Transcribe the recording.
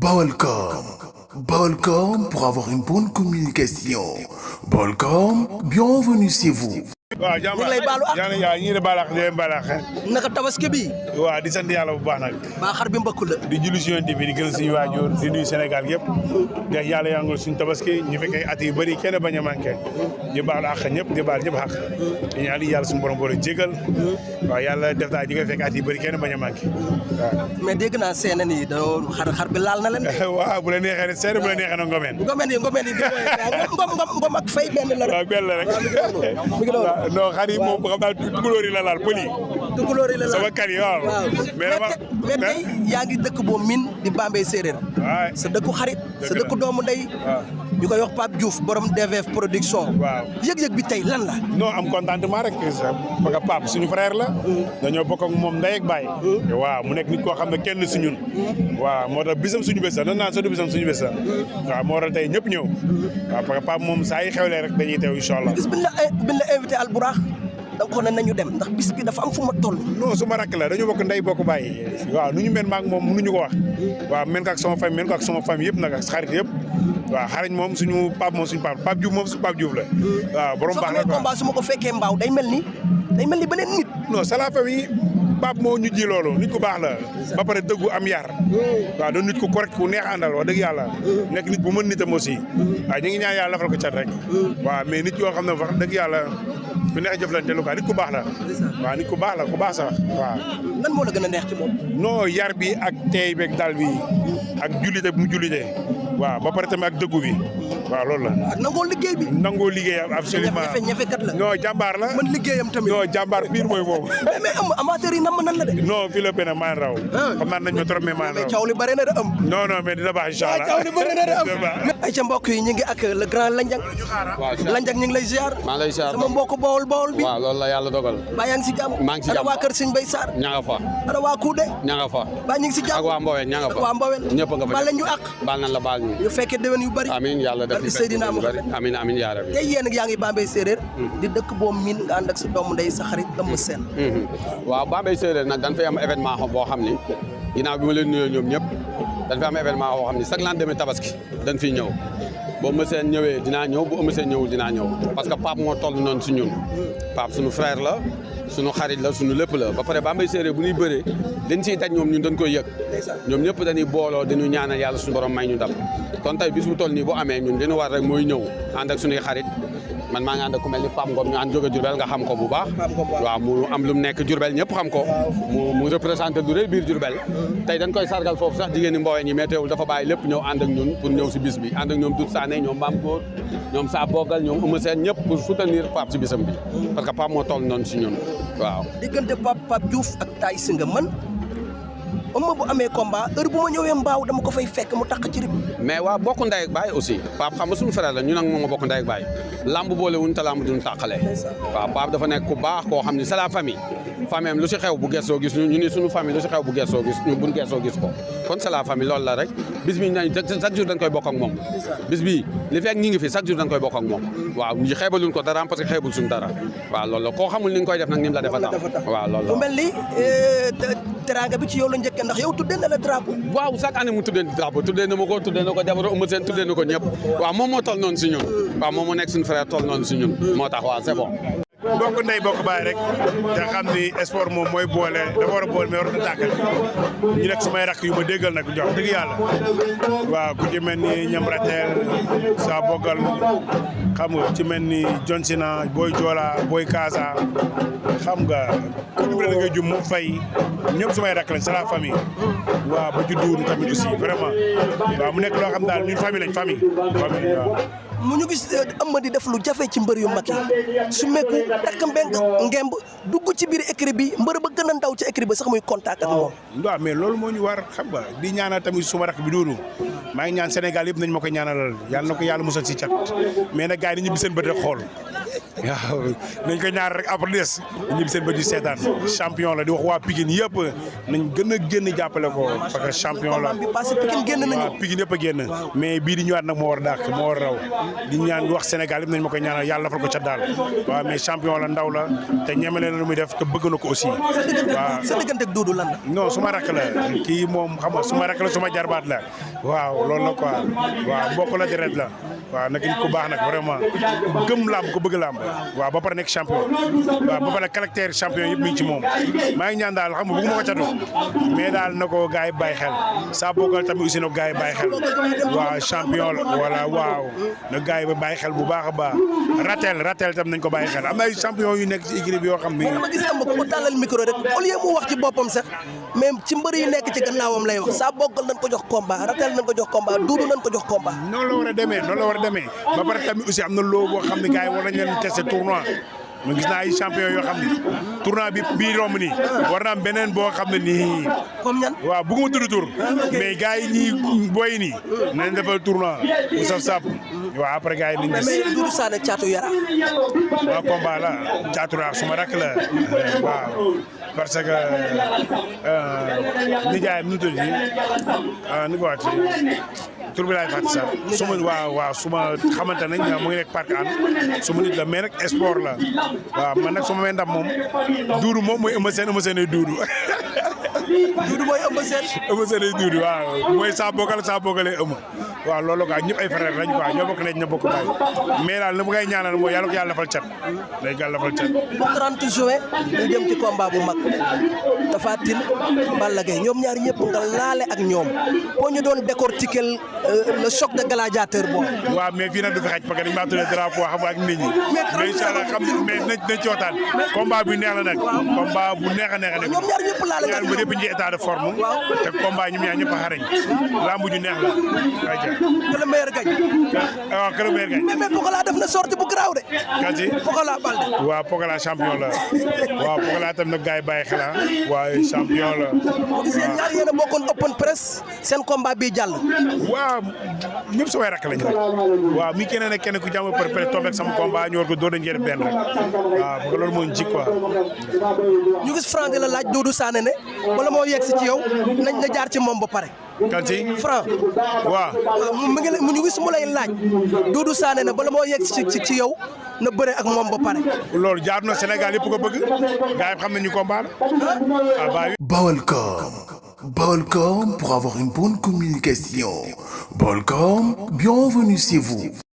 Balcom. Balcom pour avoir une bonne communication. Balcom, bienvenue chez vous. waaw jàmm lay baalu ak yaa ñi di baalax di leen baalax naka tabaski bi waaw di sant yàlla bu baax nag ba xar bi mbëkk la di julli si yonent bi di gën suñu waajur di nuyu Sénégal yëpp de yàlla yàngul suñu tabaski ñu fekkee at yu bëri kenn bañ a manqué di baalu ak ñëpp di baal ñëpp xaq di ñaan yàlla suñu borom boole jégal waaw yàlla def naa ñi nga fekk at yu bëri kenn bañ a manqué waaw mais dégg naa seeneen yi dañoo xar bi laal na leen waaw bu la neexee ne seede bu la neexee ne ngomeen ngomeen yi ngom ak fay benn la rek waaw benn la rek mi ngi noonu non xar yi moom xam naa tukulóor yi la laal pël yi tukulóor yi la laal sama kan yi waaw mais tey yaa ngi dëkk boo min di Bambey séeréer sa dëkku xarit sa dëkku doomu ndey ñu koy wax Pape Diouf borom DVF production waaw yëg-yëg bi tey lan la non am contentement rek parce que Pape suñu frère la dañoo bokk ak moom ndey ak baay waaw mu nekk nit koo xam ne kenn si ñun waaw moo tax bisam suñu bés la nan naan sa du bisam suñu bés la waaw moo tax tey ñëpp ñëw waaw parce que Pape moom saa yi xewlee rek dañuy teew incha allah gis biñ la invité Albourakh da nga ko ne nañu dem ndax bis bi dafa am fu ma toll non su ma rakk la dañu bokk ndey bokk bàyyi waaw nu ñu mel maag moom mënuñu ko wax waaw mel ko ak sama famille mel ko ak sama famille yëpp nag ak xarit yëpp waaw xarañ moom suñu Pape moom suñu Pape Diouf moom suñu Pape Diouf la waaw borom baax la soo combat su ma ko fekkee mbaaw day mel ni beneen nit non c'est la famille Pape moo ñu ji loolu nit ku baax la ba pare dëggu am yar waaw doon nit ku correct ku neex àndal wax dëgg yàlla nekk nit bu mën nitam aussi waaw ñu ngi ñaan yàlla lafal ko cat rek waaw mais nit yoo xam ne wax dëgg yàlla bu neex jëflante lu quoi nit ku baax la waaw nit ku baax la ku baax sax waaw lan moo la gën a neex ci moom non yar bi ak teey beeg dal bi ak jullite bi mu jullite waaw ba pare tamit ak dëggu bi waaw loolu la ak nangoo liggéey bi nangoo liggéeyam absolument ñafekat la non jàmbaar la man liggéeyam tamit non jàmbaar pire mooy boobu mais amateur yi nam nan la de non fii la benn maan raw xam naa nañ ma trop mais maan raw caaw li bëri na da am non non mais dina baax incha allah caaw li bëri na da am ay ca mbokk yi ñu ngi ak le grand Landiang ñu ngi lay ziar maa lay ziar sama mbokk bawol bi waaw loolu la yàlla dogal baa yaa ngi si jàmm maa ngi si jàmm ana waa kër Sëñ Bay Sarr ña nga fa ana waa Kuude ña nga fa baa ñu ngi si jàmm ak waa Mboween ña nga fa waa Mboween ñëpp nga fa baal ñu ak baal nañ la baal ñu ñu fekkee déwén yu bëri amiin yàlla def Seydina Muhammad amiin amiin yaa rabbi tey yéen yaa ngi Bambey séeréer di dëkk boo miin nga ànd ak sa doomu ndey sa xarit Eumeu Sène waaw Bambey séeréer nag dañ fay am événement boo xam ni ginnaaw bi ma leen nuyoo ñoom ñëpp dañ fay am événement boo xam ni chaque lendemain tabaski dañ fiy ñëw bu Eumeu Sène ñëwee dinaa ñëw bu Eumeu Sène ñëwul dinaa ñëw parce que Pape moo toll noonu si ñun Pape suñu frère la suñu xarit la suñu lépp la ba pare Bambey séeréer bu ñuy bëree dañ siy daj ñoom ñun dañ koy yëg ñoom ñëpp dañuy booloo dañu ñaanal yàlla suñu borom may ñu dam kon tey bis bu toll nii bu amee ñun dañu war rek mooy ñëw ànd ak suñuy xarit man maa ngi ànd ak ku mel ni Pape Ngom ñu ànd jóge Diourbel nga xam ko bu baax waaw mu am lu mu nekk Diourbel ñëpp xam ko mu représenté lu rëy biir Diourbel tey dañ koy sargal foofu sax jigéen ñi Mboween ñi mais teewul dafa bàyyi lépp ñëw ànd ak ñun pour ñëw si bis bi ànd ak ñoom Doudou Sané ñoom Mame Góor ñoom Sa Bogal ñoom Eumeu Sène ñëpp pour soutenir Pape si bisam bi parce que Pape moo toll noonu si ñun waaw diggante Pape Diouf ak Tay Singa man Eumeu bu amee combat heure bu ma ñëwee mbaaw dama ko fay fekk mu takk ci rib mais waa bokk ndey ak baay aussi Pape xam nga suñu frère la ñu nag moom a bokk ndey ak baay lamb boole wuñ te lamb duñ tàqale waaw Pape dafa nekk ku baax koo xam ni c'est la famille am lu si xew bu gestoo gis ñu ni suñu famille lu si xew bu gestoo gis ñu buñ gestoo gis ko kon c'est la famille loolu la rek bis bi nañ chaque jour dañ koy bokk ak moom bis bi li fekk ñi ngi fi chaque jour dañ koy bokk ak moom waaw ñu xeebaluñ ko dara parce que xeebul suñu dara waaw loolu la koo xamul ni nga koy def nag ni mu la defa tax waaw loolu la mu mel ni teraanga bi ci yow la njëkkee ndax yow tuddee na la drapeau waaw chaque année mu tuddee drapeau tuddee na ma ko tuddee na ko jabaru Eumeu Sène tuddee na ko ñëpp waaw moom moo toll noonu si ñun waaw moom moo nekk suñu frère toll noonu si ñun moo tax waaw c'est bon bokk ndey bokk baay rek te xam ni sport moom mooy boole dafa war a boole mais warut a tàkkal ñu nekk sumay rakk yu ma déggal nag jox dëgg yàlla waaw ku ci mel ni ñam rateel Sa Bogal xam nga ci mel ni John Sina Boy Joola Boy Kaasa xam nga ku ñu la ngay jum mu fay ñëpp sumay rakk lañ c'est la famille waaw ba juddu tamit aussi vraiment waaw mu nekk loo xam daal ñun famille lañ famille waaw mu ñu gis Eumeu di def lu jafe ci mbër yu mag yi su mekku takk ngemb dugg ci biir écrit bi mbër ba gën a ndaw ci écrit ba sax muy contact ak moom waaw mais loolu moo ñu war xam nga di ñaanal tamit suma rakk bi doonu maa ngi ñaan Sénégal yëpp nañ ma ko ñaanalal yàlla na ko yàlla musal si cat mais nag gars yi nañu bi seen bët rek xool waaw nañ ko ñaar rek après des nañu bi seen bët yu seetaan champion la di wax waa Pikine yëpp nañ gën a génn jàppale ko parce que champion la waaw Pikine yëpp a génn mais bii di ñëwaat nag moo war a dàq moo war a raw di ñaan wax Sénégal yëpp nañ ma koy ñaanal yàlla lafal ko cat daal waaw mais champion la ndaw la te ñemele na lu muy def te bëgg na ko aussi waaw sa diggante ak Doudou lan la non suma rakk la kii moom xam nga suma rakk la suma jarbaat la waaw loolu la quoi waaw mbokk la deret la waaw nag nit ku baax nag vraiment gëm làmb ko bëgg làmb waaw ba pare nekk champion waaw ba pare caractère champion yëpp mi ngi ci moom maa ngi ñaan daal xam nga bëgguma ko catu mais daal na ko gars yi bàyyi xel saa bokkal tamit aussi na ko gars yi bàyyi xel waaw champion la voilà waaw na gars yi ba bàyyi xel bu baax a baax ratel tam nañ ko bàyyi xel am na ay champion yu nekk ci équipe bi yoo xam ni ma gis am ko tàllal micro rek au lieu mu wax ci boppam sax mais ci mbër yi nekk ci gannaawam lay wax saa bokkal nañ ko jox combat ratel nañ ko jox combat duudu nañ ko jox combat noonu la war a demee ba pare tamit aussi am na loo boo xam ne gars yi war nañ leen tester tournoi ma gis naa ay champion yoo xam ne tournoi bi bii romb nii war na am beneen boo xam ne nii comme ñan waaw bëgguma tudd tur mais gars yi ñii booy nii nañ defal tournoi bu saf waaw après gars yi nañ gis mais Doudou Sané Thiatou Yarakh waaw combat la Thiatou Yarakh suma rakk la waaw parce que nijaayam nu tudd ni ko waxee tur bi laay fàtte sax suma waaw suma xamante nañ mu ngi nekk parc an suma nit la mais nag sport la waaw man nag suma may ndam moom Doudou moom mooy Eumeu Sène ay Doudou Doudou mooy Eumeu Sène ay Doudou waaw mooy saa bokkale Eumeu waaw loolu quoi ñëpp ay frère lañ quoi ñoo bokk nañ ñoo bokk baay mais daal li ma koy ñaanal mooy yàlla ko yàlla defal cat day yàlla defal cat. bu 30 juin ñu jëm ci combat bu mag Tapha Tine Balla Gaye ñoom ñaar ñëpp nga laale ak ñoom boo ñu doon décortiquer le choc de gladiateur boobu. waaw mais fii nag du fi xaj parce que dañu maa tuddee drapeau xam nga ak nit ñi mais incha allah xam mais nañ ci waxtaan combat bu neex la nag combat bu neex a nekk ñoom ñaar ñëpp laale ñaar ba ñëpp ñu état de forme te combat ñoom ñaar ñëpp a xarañ lambu ju neex la ayca que le meilleur gagne. waaw que le meilleur gagne. mais Pokola def na sortie bu garaaw de. kan si Pokola Baldé. waaw Pokola champion la waaw Pokola tam nag gars yi bàyyi xel waaye champion la. gis ngeen ñaar yéen a bokkoon open press seen combat bi jàll. waaw ñëpp samay rakk lañ rek waaw mi keneen ak kenn ku jàmm par peut-être tombé ak sama combat ñu war ko doo dañ jël benn rek waaw parce que loolu moo ñu ji quoi. ñu gis Franc di la laaj Doudou Sané ne wala moo yegg si ci yow nañ la jaar ci moom ba pare. kan si Franc. waaw mu ñu gis mu lay laaj Doudou Sané ne bala moo yegg ci yow na bëre ak moom ba pare. loolu jaar na Sénégal yëpp ko bëgg gars yi xam nañu combat la. Baolcom pour avoir une bonne communication. Baolcom, bienvenue chez vous.